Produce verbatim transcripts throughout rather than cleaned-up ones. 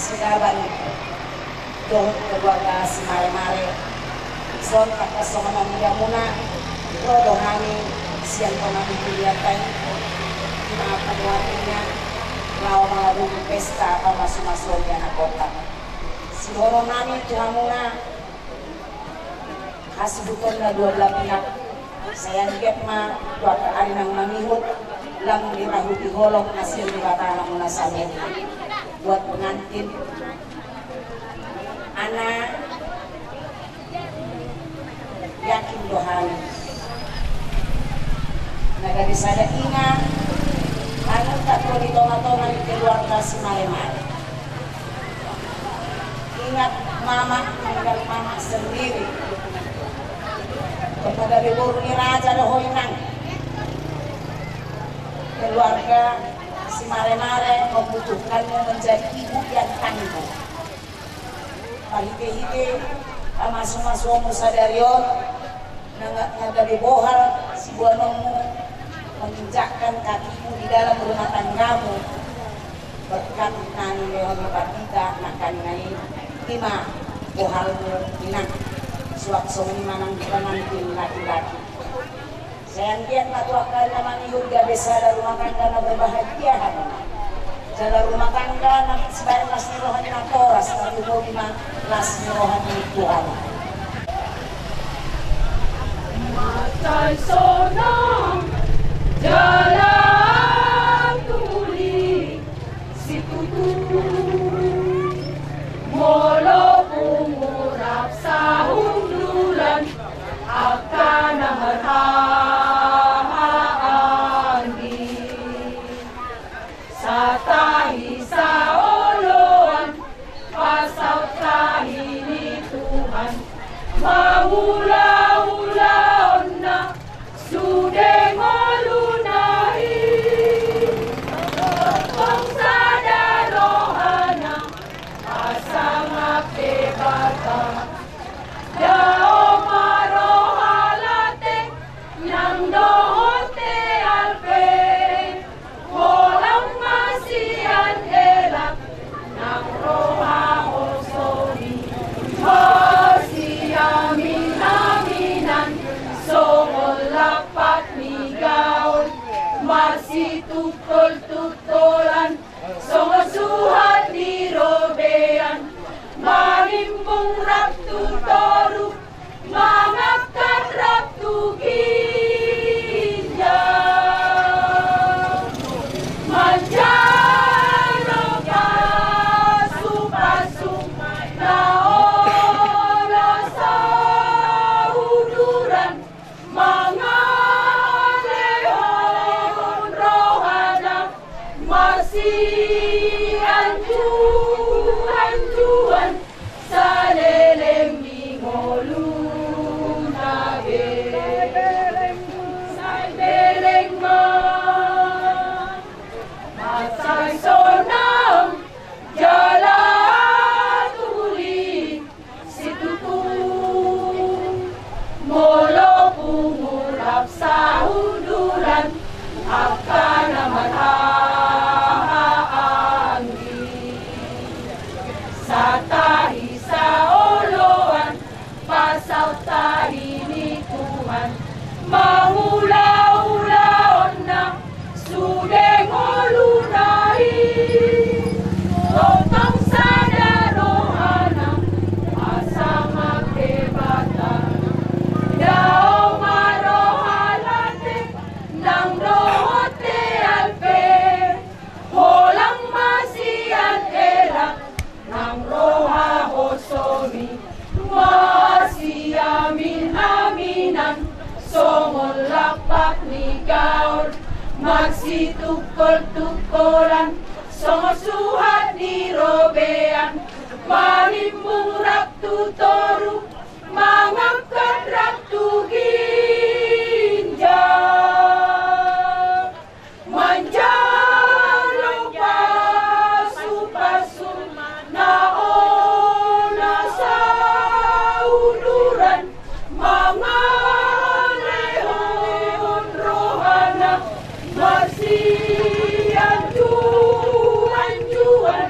Sidaban dohot keluarga Simaremare. Songon angka songon na nidaonmuna, ro do hami sian tonga ni huria i, di na panuatinna, laho mangadopi pesta pamasumasuon ni anakhonta. Sidohonon nami tu hamuna, hasuhuton na dua belah pihak. Sai anggiat ma tu angka ari na mangihut, lam dirahut holong na sian Debata hamuna sameton. Buat pengantin, ana, yakin do hami na gabe sada inga, anu, tangkas di tongatonga ni keluarga Simaremare. Ingat mama, tinggal mama sendiri. Tong na gabe boru ni raja do ho, Inang. Keluarga Simaremare membutuhkanmu menjadi ibu yang tangguh. Marhitehite pamasumasuonmu sadari on, na, na gabe bohal siboanonmu, menginjakkan kakimu di dalam rumah tanggamu. Berkat na nilehon ni pandita nangkaningan i, i ma bohalmu, Inang. Suang songon i ma nang di pengantin laki-laki. Sai anggiat ma tu angka ari na mangihut gabe sada rumah tangga na berbahagia hamuna. Jala rumah tangga na sibahen las ni roha ni natoras, tarlumobi ma las ni roha ni Tuhan. Mansai sonang jala tuli situtu, molo pungu rap sahundulan, angka na marhahaanggi. Satahi saoloan, pasaut tahi ni Tuhan, mangula-ulaonna sude ngoluna i. Tongtong sada rohana, pasangap Debata. Dao ma roha latek, nang dohot teal pe. Holang ma sian elak, nang roha hosomi. Masiamin-aminan, songon lampak ni gaol. Masitungkol-tungkolan, songon suhat ni robean. Manimbung rap tu toru, mangangkat rap tu ginjang. Manjalo pasu-pasu na olo sauduran, mangalehon rohana, masianju-anjuan saleleng ni ngoluna be. Sai beleng ma, mansai sonang jala tuli situtu. Molo pungu rap sahundulan, angka na marhahaanggi. Satahi saoloan, pasaut tahi ni Tuhan, mangula-ulaonna sude ngoluna i. Tongtong sada rohana, pasangap Debata. Dao ma roha latek, nang dohot teal pe. Holang ma sian elak, nang roha hosomi. Masiamin-aminan, songon lampak ni gaol. Masitungkol-tungkolan, songon suhat ni robean. Manimbung rap tu toru, mangangkat rap tu ginjang. Manjalo pasu-pasu na olo sauduran, mangalehon rohana, masianju-anjuan.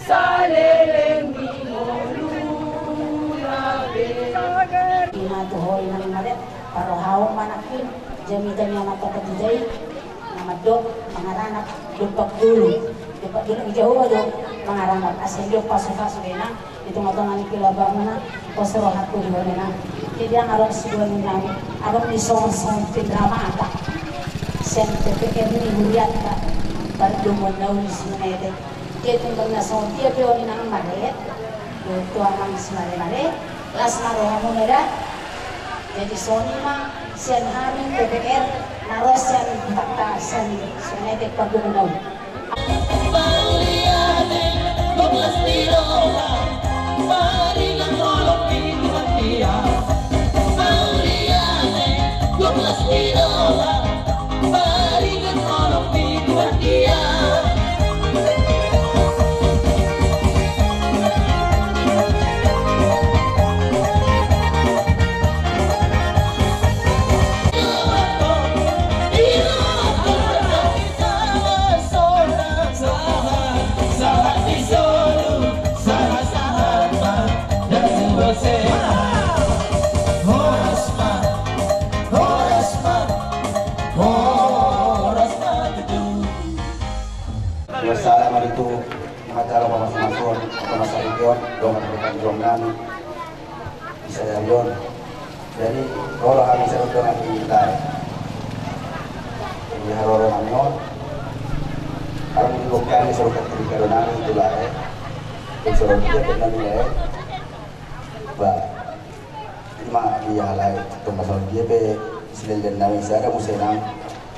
Sale Pokok tu jai na mandok mangaranap dompak dulu. Dompak dulu, dijou do mangaranap. Asa diop pasupasu do inang di tongatonga ni keluargamuna. Pos rohangku di ho inang. Jadi adong sidua ni nami, adong di songon-songon pendamping sian P P R ni hurianta, baru domuan nauli sinunetek. Dia tung bang na songon dia pe on inang male. Tuan nang si male-male. Las ma rohamuna da. Jadi songon i ma sian hami P P R na ro sian hutanta sian sinunetek pardongan nauli. Horas ma, horas ma, horas ma tutu. Wassalam alaikum. Manjalo pamasumasuon, pamasaripeon, dongan rekan juang nami. Bisa dari on. Jadi, ro hami saluhut dongan ni lae. Jadi, haroro nami on. Kalau di bokani saluhut katingki do nami tu lae. Jadi, saluhut dia pe nami lae. Ba. Ima di alai, tung masalah dia pe silelen nami sada muse nang.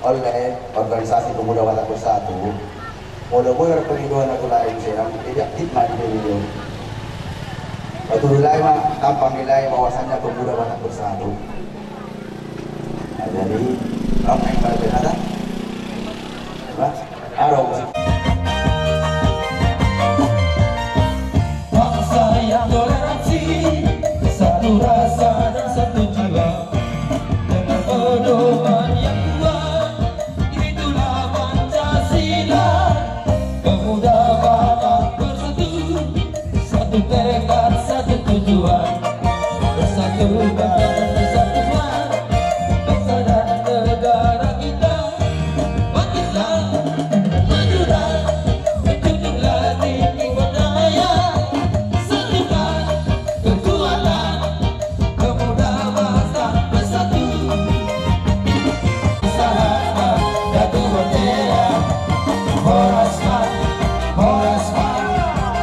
Oleh organisasi pemuda Batak Bersatu. Molo boer pengidoan aku lain muse nang, jadi aktif ma di media. Waktu dulu lain ma, tampang di lain bahwasannya pemuda Batak Bersatu. Nah, jadi, ramai pada penata. Bangsa yang toleransi, satu rasa dan satu jiwa, dengan pedoman yang kuat, itulah Pancasila. Pemuda Batak Bersatu, satu tekad, satu tujuan, bersatu dalam persatuan, bangsa dan negara kita. Bangkitlah, majulah, menjunjunglah tinggi budaya, satukan kekuatan, pemuda Batak Bersatu. Salam, jatuh bendera, horas ma, horas ma,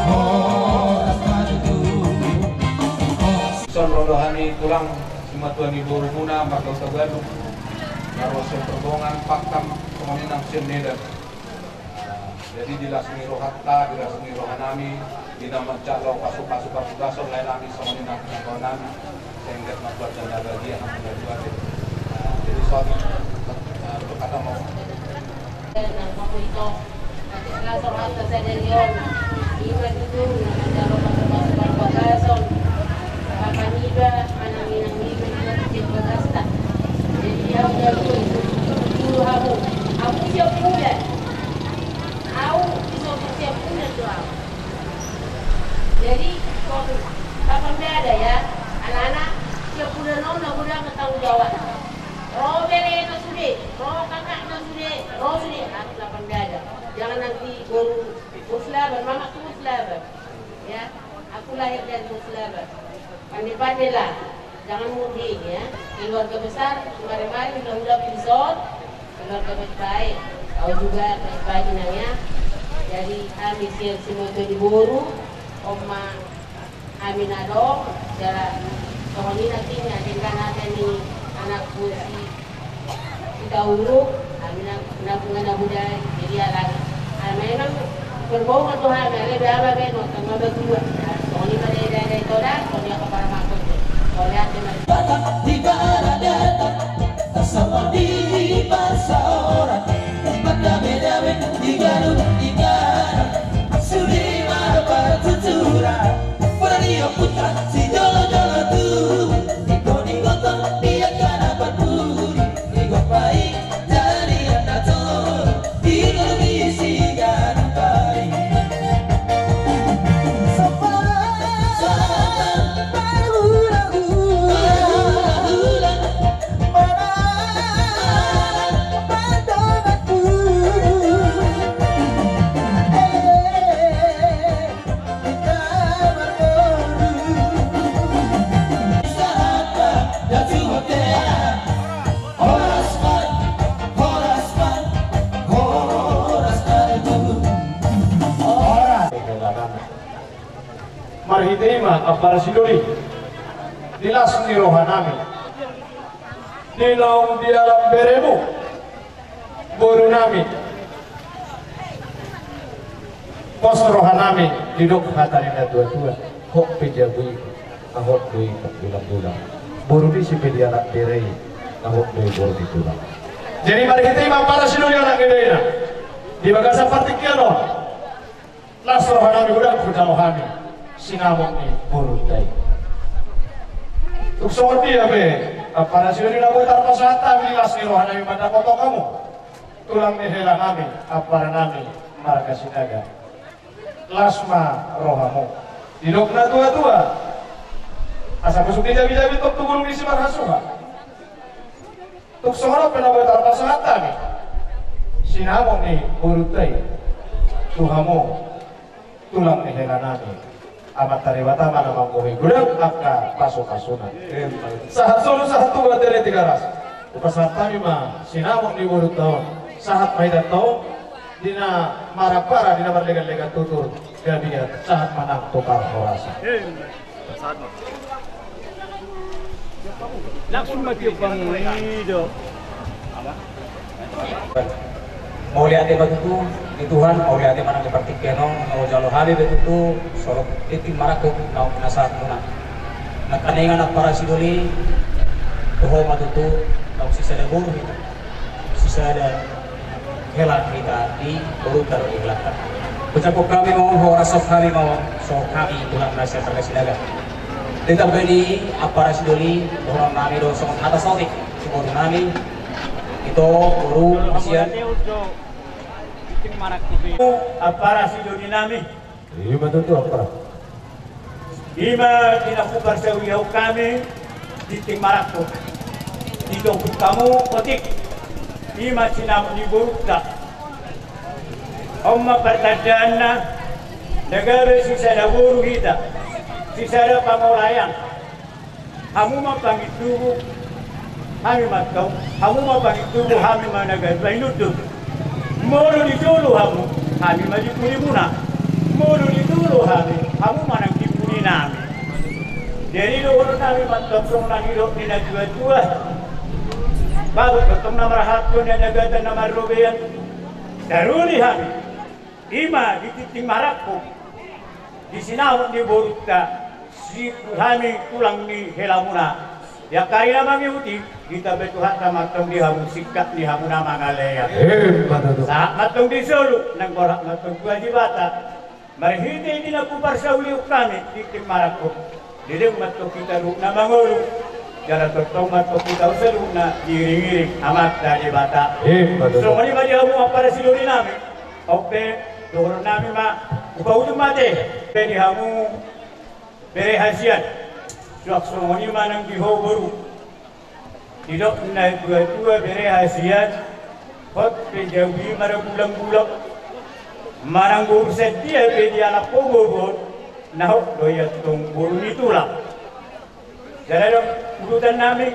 horas ma tutu. Songon roha ni tulang, simatua ni borumuna, marga Hutabalu, na ro sian Perbongan, Pakam, songon i nang sian Medan. Jadi di las ni rohanta, di las ni roha nami, di na manjalo pasupasu partugason lae nami songon i nang roha nami, sehingga mambuat dan bahagia nang dua. Jadi songon i, eh, berkata mau. Nang pamu ito, nanti las rohanta sadari on, ima tutu na manjalo pasupasu partugason. Bapa niba, manang inang niba, niba tu sian bagasta. Jadi au jalo, itu hamu, hamu siap muda. Au, bisa bersiap punya tu au. Jadi, lapan dada ya, anak-anak, siap punya non, lapan dada tanggung jawab. Ro bere na sude, ro kakak na sude, ro sude, harus lapan dada. Jangan nanti boru, boru Selaban, mama tu boru Selaban. Ya, aku lahir dari boru Selaban. Pandai-pandailah. Jangan mudik ya. Keluarga besar, mari-mari, mudah-mudahan bisa. Keluarga baik-baik. Kau juga baik-baik nang ya. Jadi kami siap semua tu di boru. Oma kami nadong. Jala songon i nanti ni adegan ada ni anak buah si Ita uruk, ami na, na bunga na budaya, jadi alai. Ah, memang berbau ma tu hami, alai be aba be nonton ma batua. Nah, songon i ma dai dai dai toda, songon i angka paramakonta. Songon i ate ma. Datang di barat datang, tak sama di bangsa orang. Mata beda beda di gaduh di gaduh. Sudah marah pada tuturan. Pada dia putra si jolo jolo tu. Iko ni gotong dia kana berduri. Iko pai jadi anak toro. Iko bisi jadi pai. Sopara. Sopara. Hula hula. Hula hula. Mana. Hita i ma ampara sidoli, di las ni rohanami, di naung dialap beremu, borunami. Pos rohanami didok hata ni na tuatua: Hot pe jabu i, na hot do i panggulanggula. Boru disi pe dialap bere i, na hot do i boru ni tulang. Jadi marhite i ma ampara sidoli, anak ni dainang, di bagasan partingkian on, las rohanami, godang hujalo hami sinamot ni borunta i. Tung songon dia pe ampara sidoli, na boi tarpasahat hami di las ni rohanami mandapothon hamu, tulang ni helanami, amparanami marga Sinaga. Las ma rohamu. Didok na tuatua: Asa busuk ni jabijabi, tong tu bulung ni simarhasuha. Tung songon on pe na boi tarpasahat hami sinamot ni borunta i tu hamu, tulang ni helanami, Amanta Debata ma na manggohi godang angka pasupasuna. Sahat solu sahat tubu, Ate Tigaras. Hupasahat hami ma sinamot ni borunta on. Sahat ma hita tong di na marampara, di na marleganlegan tutur, gabe sahat ma nang tukar horas. Langsung mati pangido. Mauliate ma tutu di Tuhan, mauliate ma nang di partingkian on, na hujalo hami pe tutu, songon tingting marangkup naung pinasahat muna. Nangkaningan ampara sidoli, tu ho ma tutu, naung sisada boru hita, sisada hela hita di borunta dohot di helanta. Ucaphon hami ma on, horas hami ma on, songon hami tulang na sian marga Sinaga. Ditamba ni i ampara sidoli, dohononnami do songon hata saotik tu borunami. Ito boru sian ampara sidolinami. Ima tutu, ampara. Ima di na huparsaulihon hami tingting marangkup. Didok hamu otik, ima sinamot ni borunta. On ma partandaanna, na gabe sisada boru hita, sisada pangolayan. Hamu ma pangintubu, hami ma antong. Hamu ma pangintubu, hami ma na gabe pangintubu. Molo di jolo hamu, hami ma di pulimuna. Molo di jolo hami, hamu ma nang di pulinami. Jadi dohononnami ma antong songon na nidok ni na tuatua. Bagot ma antong na marhalto, na nagatan, na marrobean. Taruli hami. Ima di tingting marangkup, di sinamot ni borunta, si hami tulang ni helamuna. Di angka ari na mangihut i, ditambai Tuhanta ma antong di hamu singkat ni hamuna mangalean. Ima tutu. Sahat ma antong di solu, nang borhat ma antong tu Debata. Marhite i di na huparsaulihon hami tingting marangkup. Didok ma antong hita dohot na mangolu, jala tongtong ma antong hita saluhutna diiringiring Amanta Debata. Ima tutu. Songon i ma di hamu ampara sidolinami. On pe dohononnami ma, hupaujung ma ate. Pe di hamu bere hasian, suang songon i ma nang di ho boru. Didok na tuatua, bere hasian, hot pe jabu i margulanggula. Manang boru sadia pe dialap ho boru on, na hot do i antong boru ni tulang. Jala adong udutannami,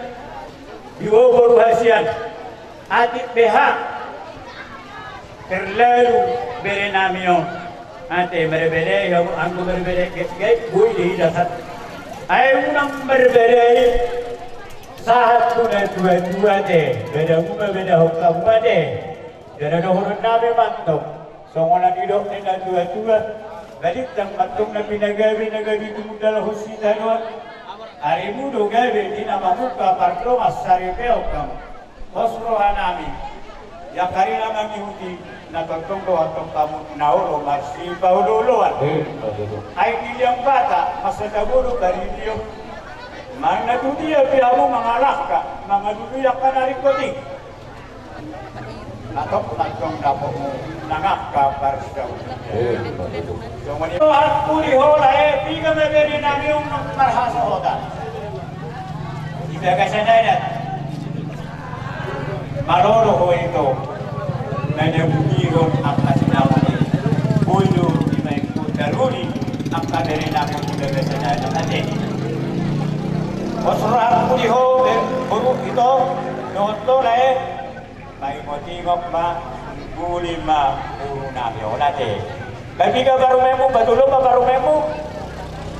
di ho boru hasian, atik beha terlalu berenami on. Ate, marbadai hamu, anggo marbadai gaib, boi do i dasar. Ai unang marbadai, sahat tu na tuatua ate, badamu ma badahon hamu ate. Jala dohononnami ma antong, songon na nidok ni na tuatua: Balintang ma antong na pinagabe, na gabe tumundalhon sitadoan. Arimu do gabe di na mamungka, pardongan saripeon hamu. Pos rohanami, di angka ari na mangihut i, na tongtong do antong hamu na olo marsipaolooloan. Ima tutu. Ai di liang bata, masa tabo do paridion. Manang na tu dia pe hamu mangalangka, mangalului angka na ringkot i. Antong, antong dapotmu nang angka parsaulian. Ima tutu. Songon i. Rohangku di ho lae, piga ma berenami on naung marhasohotan di bagasan adat. Malo do ho ito, na nabungihon angka sinamot i. Boi do i ma ingkon taruli angka berenami on di bagasan adat ate. Pos rohangku di ho, be, boru ito, dohot ho lae. Maingotingot ma, sungguli ma borunami on ate. Ba piga parumaenmu, ba tolu ma parumaenmu?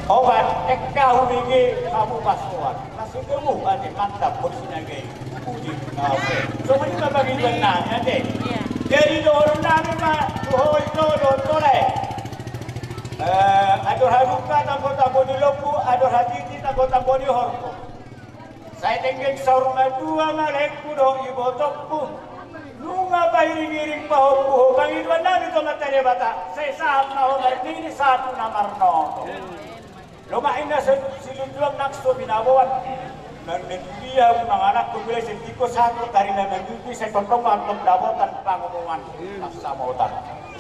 Obat, engka hubege hamu pasoan. Masih kamu ate mantap, bos Sinaga i. Puji, oke. Songon i ma pangidoan nami ate. Jadi dohonon nami ma tu ho ito do tole. Eh, ador halumpang tanggo-tanggo ni lombu, ador hatiti tanggo-tanggo ni horbo. Sai denggan saur matua ma lehonku dohot ibotongku. Nunga pairing-iring pahompu ho, pangidoan nami tu Amanta Debata, sai sahat ma ho marnini sahat tu na marnono. Lomak inna si-, silunduang nang so binaboan. Nang na tudia manganakku mulai sentiko satu tari na manggupi sai tongtong mantong dapotan pangomongan. Nasa motan.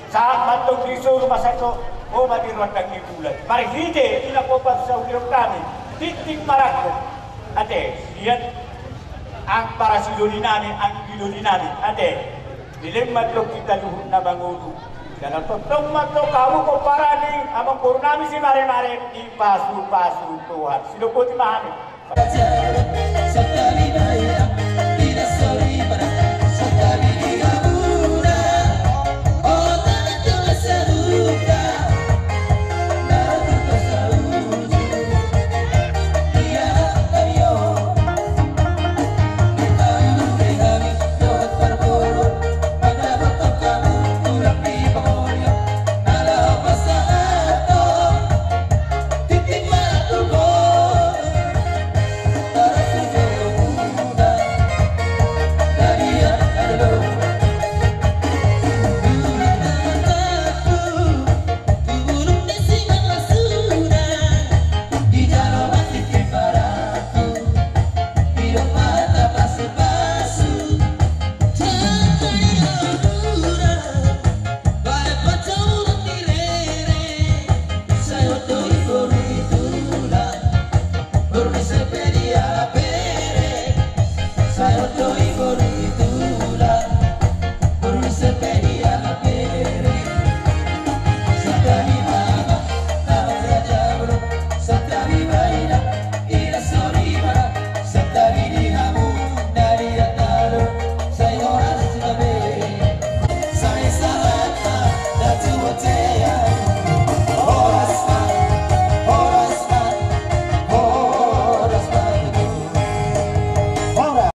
Sahat mantong di suru masa to, ho ma di rondang ni bulan. Marhite i na popas saudiro kami, tingting marangkup. Ate, sian angka parasidolinami, anggidolinami. Ate, dilema tong hita luhut na mangolu. Jala tongtong mantong hamu pomparan ni amangboru nami si Maremare, dipasu-pasu Tuhan. Sidok boti ma hami.